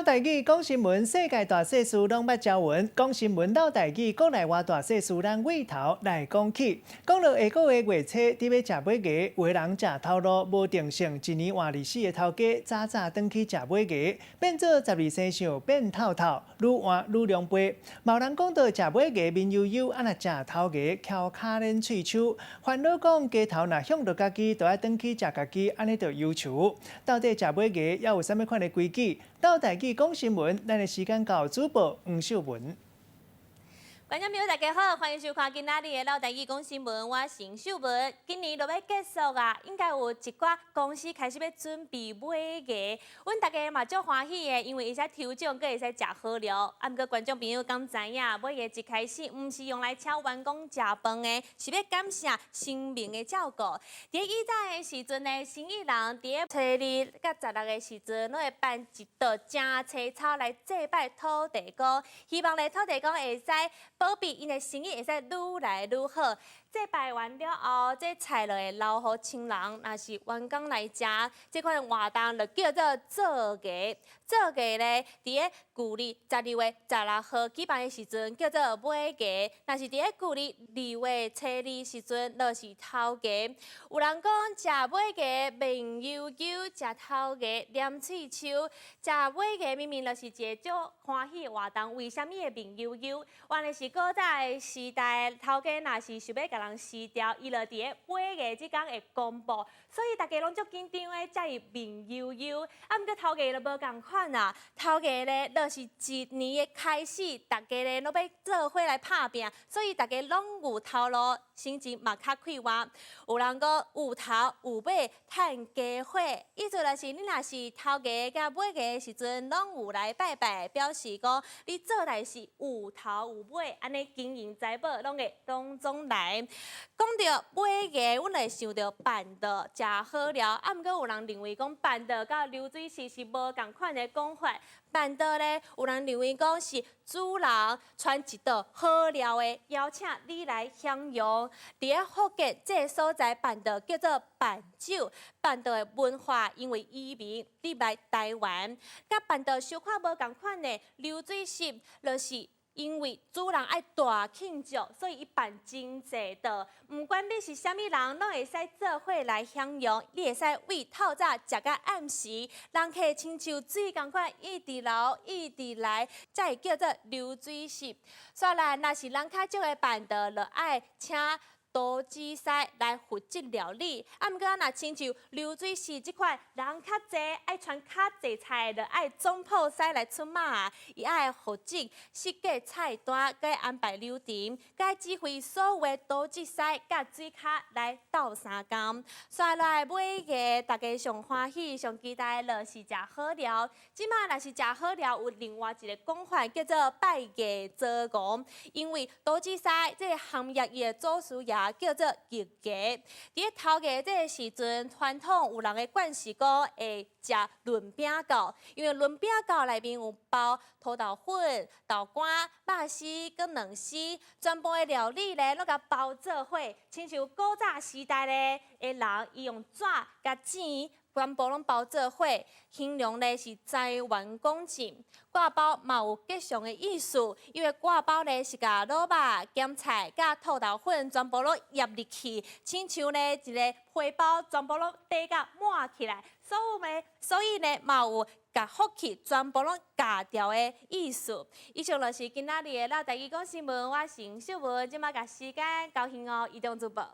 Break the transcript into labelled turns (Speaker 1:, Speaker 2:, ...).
Speaker 1: 台語講新聞，世界大細事攏捌朝聞。講新聞嘮台語，國內外大細事，咱對頭來講起。講到下個月月初，佇欲食尾牙，有的人食頭路無定性，一年換24个頭家，早早轉去食尾牙，變做12生肖變透透，愈換愈狼狽。嘛有人講到食尾牙面悠悠，啊若食頭牙翹跤鏈喙鬚，煩惱講雞頭若向著家己，就愛轉去食家己，按呢就憂愁。到底食尾牙猶有啥物款的規矩？嘮台語講新聞，咱的時間交主播黃秀文。
Speaker 2: 觀眾朋友大家好，歡迎收看今仔日的嘮台語講新聞，我是黃秀文。今年就欲結束啊，應該有一寡公司開始欲準備尾牙，阮大家嘛足歡喜的，因為會使抽獎，閣會使食好料。啊，毋過觀眾朋友敢知影，尾牙一開始毋是用來請員工食飯的，是欲感謝神明的照顧。佇以早的時陣呢，生意人佇初二佮十六的時陣，攏會辦一道正青草來祭拜土地公，希望咧土地公會使保庇𪜶的生意會使愈來愈好。祭拜完了後，這菜就會留予親人，若是員工來食。這款活動就叫做做牙。做牙咧，佇咧舊曆12月16號舉辦的時陣叫做尾牙；若是佇咧舊曆2月初2時陣，就是頭牙。有人講食尾牙面悠悠，食頭牙黏喙鬚。食尾牙明明就是一个足歡喜的活動，為啥物會面悠悠？原來是古早的時代，頭家若是想欲共人辭掉，伊就佇咧尾牙這工會公布，所以大家攏足緊張的，才會面悠悠。啊，毋過頭家就無仝款啊，頭家咧就是一年的開始，大家咧攏欲做伙來拍拚，所以大家攏有頭路，心情嘛較快活。有人講有頭有尾，趁家伙，意思就是你若是頭家佮尾牙的時陣，攏有來拜拜，表示講你做代誌有頭有尾，按呢金銀財寶攏會攏總來。講著尾牙，阮會想著辦桌食好料，啊，毋過有人認為講辦桌佮流水席是無仝款的講法。辦桌咧，有人認為講是主人傳一道好料的，邀請你來享用。佇咧福建這个所在辦桌叫做辦酒，辦桌的文化因為移民入來台灣，佮辦桌小可無仝款的流水席，就是因為主人愛大慶祝，所以伊辦真濟桌，毋管你是啥物人，攏會使做伙來享用。你會使對透早食到暗時，人客親像水仝款一直流，一直來，才會叫做流水席。煞來，若是人較少的辦桌，就愛請廚師來負責料理。啊，毋過若親像流水席這款人較濟，愛傳較濟菜，就愛總鋪師來出馬，伊愛負責設計菜單，佮安排流程，佮指揮所有的廚師佮水跤來鬥相共。煞來尾牙，大家上歡喜、上期待的就是食好料。這馬若是食好料，有另外一个講法叫做拜月做戇，因為廚師這个行業伊的祖師爺叫做月牙。佇咧頭牙這个時陣，傳統有人的慣勢講會食潤餅醮，因為潤餅醮內面有包土豆粉、豆乾、肉絲、佮卵絲，全部的料理咧攏共包做伙，親像古早時代咧的人，伊用紙共錢全部攏包做伙，形容咧是財源廣進。割包嘛有吉祥的意思，因為割包咧是共滷肉、鹹菜、佮土豆粉全部攏醃入去，親像咧一个皮包全部攏底甲滿起來，所以呢嘛有共福氣全部攏咬掉的意思。以上就是今仔日的嘮台語講新聞，我是秀文，這馬共時間交予移動主播。